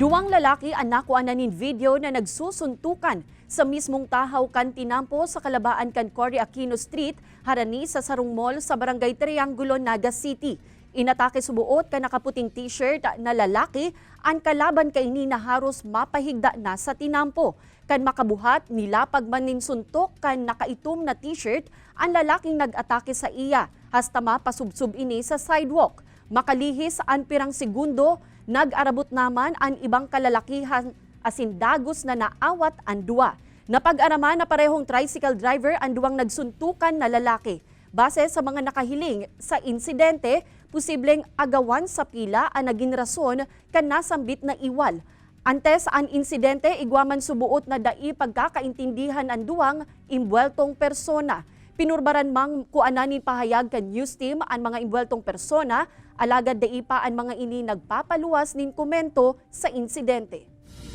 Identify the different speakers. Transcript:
Speaker 1: Duwang lalaki ang nakuha na nin video na nagsusuntukan sa mismong tahaw kan tinampo sa kalabaan kan Cory Aquino Street, harani sa Sarong Mall sa Barangay Triangulo, Naga City. Inatake subuot kan nakaputing t-shirt na lalaki ang kalaban kaini na haros mapahigda na sa tinampo. Kan makabuhat, nilapag man nin suntok kan nakaitom na t-shirt ang lalaking nag-atake sa iya hasta mapasubsob ini sa sidewalk. Makalihis ang pirang segundo, nag-arabot naman ang ibang kalalakihan asin dagos na naawat ang duwa. Napag-araman na parehong tricycle driver ang duwang nagsuntukan na lalaki. Base sa mga nakahiling sa insidente, posibleng agawan sa pila ang naging rason kan nasambit na iwal. Antes ang insidente, igwaman subuot na dai pagkakaintindihan ang duwang imbweltong persona. Pinurbaran mang kuanan nin pahayag kan news team ang mga imbweltong persona, alagad dai pa ang mga ini nagpapaluwas nin komento sa insidente.